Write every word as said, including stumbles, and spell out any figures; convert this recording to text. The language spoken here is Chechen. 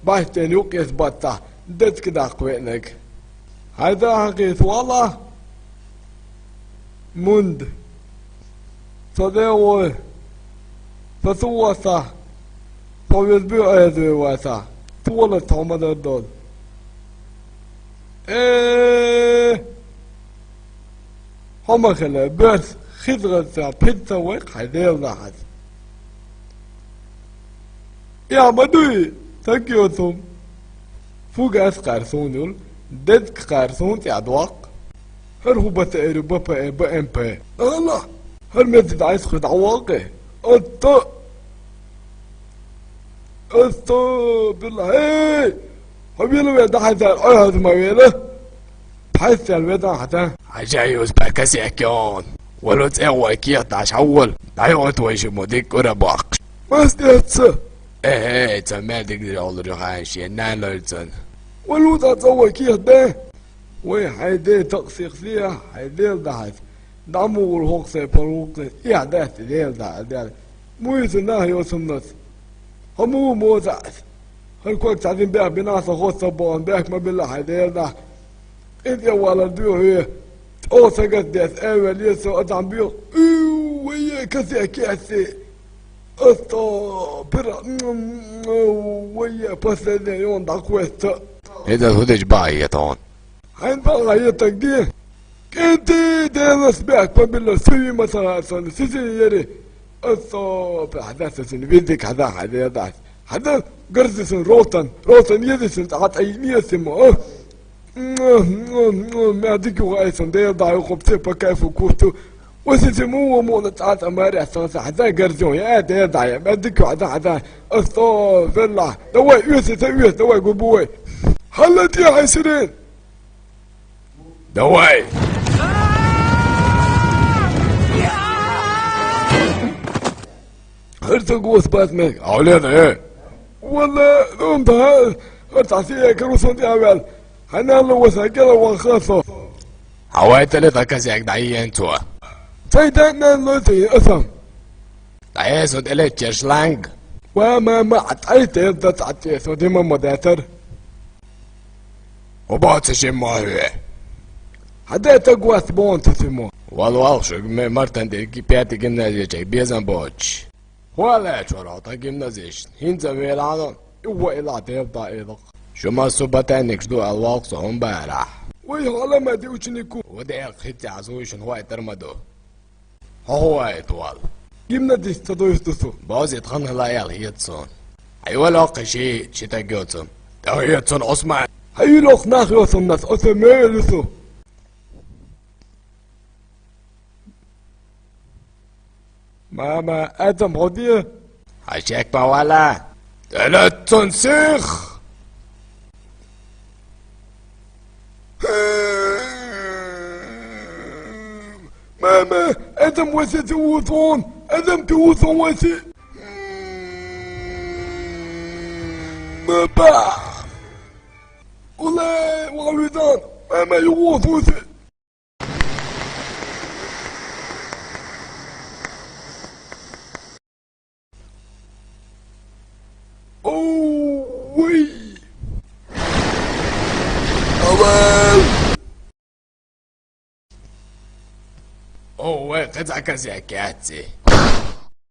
Паьттен юкъ ес баттахь децка даккха веанарг. Хьайда хьан кхийса вала? Мунда. Со дегӀой. Со ца воссахь. Со веза буьйхьа айза ве вацахь. Ца валар тхьо ма дар долу. Э! Хьо ма хила, боьрса хизгӀазца пхийтта вай хьайн Дела дахьас. Я ма дуй, таг йоцум. Фугас кхаьра суна юл, дезка кхаьра суна тӀе доккху. ХӀара хӀу бата эр ю, Б П Э, Б М П. Ала, хӀара меза дӀайса хи дӀаваккхи. Атта! Атта! Билла, хей! Хьо вела ве дахьайзар, ой хьаза ма вела. Пхьайсел ведан хьатан. Хьажа юс бакасекён. Вало цӀе вай кехат даш хьаввал. ДӀайгӀо твой ши мо дик кура баккхаш. Мас деца? Э-э, ца мел дик дир олур ю хьайн шен нан лойцан. Вало цӀа цӀа вай кехат де. Вай хьай де такъсих сия, хьай Дела дахьас. ДӀа мугӀур хӀокху сайн паргӀуккхин, эхь дац и Дела дахьас. Муьйса нах йо сумнас. Хьо муха моцаьс? ХӀара ког цхьа дин бех бина сан хоста бохна, бех ма билла хьайн Дела дахьа. КъинтӀера валар дуьйхье. ЧӀогӀа сагатдес, эвел еза со адам буьйху. Уй, вай, касе кеси. Астагфирулла. Вай, последний йон дӀакхоьсса. ХӀинца хӀу дича бахьа хетахьуна? Хьайн бахьа хетаг де? КӀентий, Делас бехк ма билла, суьйи ма ца хаьа санна, сисин яри. Астагфирулла, хьада сисин, виздик хьада, хьада ядац. Хьада гарзи сан ролтан, ролтан ези сан, цӀа тӀайни еза ма, а? Мя дикуха айсан, Дела дӀа юкъа, птипа кайфу курту. Васити му ва муна цӀа цӀа мари асан са хьада гарзион, я Дела дӀа, я мя дикуха хьада хьада. Астагфирулла. Давай, уьси, ца уьси, давай, губуй. Хьалла тӀе хьайн сирен. Давай. ХӀара ца гос бац мега. Авлена, э. Валла, ну да, хӀара цхьа сия карусон тӀе а ваьлла. Хьанал васа кӀела ван хасо. Хьавайтале дакасяг дӀайен цо. Цай дан нан ло цай асам. ДӀаесо тӀелечча шланг. Ва мама, а тӀай тел да цӀа тӀе, со дима ма датар. ХӀу боцу шиммо хьоье? Хьан де таг вац боху цу цуьмо? Вал валх шуьга ме мартан де пятый гимназия чӀег безам боцуш. ХӀуа лаьа чу вара хьо тхан гимназешна? ХӀинца велахьана, и ваила Дела дӀа элакх. Шу массо а ботаникаш ду аьлла валх со хӀун баарахь? Вай хьо ала ма ди ученику? ХӀу декъа хӀинца а зуй шуна хӀойтар ма ду. Хьо хӀун ваийта вала? Гимназист ца дойсу ду со. Бозит хан хила аьлла хета суна. Хьайвала воккхий ши, ши таг йоцун. ТӀехьа йоцун Осман. Хьайвала воккха нах йоцун нас, оцу мевелла ю со. Мама, Адам хьо де? Хьан чек ма вала? ТӀелаьццун сих! Мама, Адам васи ца вутон, Адам ца вутон васи. Мама! Улай, валудан, мама, югу васи. Оу, вай! Авай! Оу, вай, кхин цхьа казе кеций.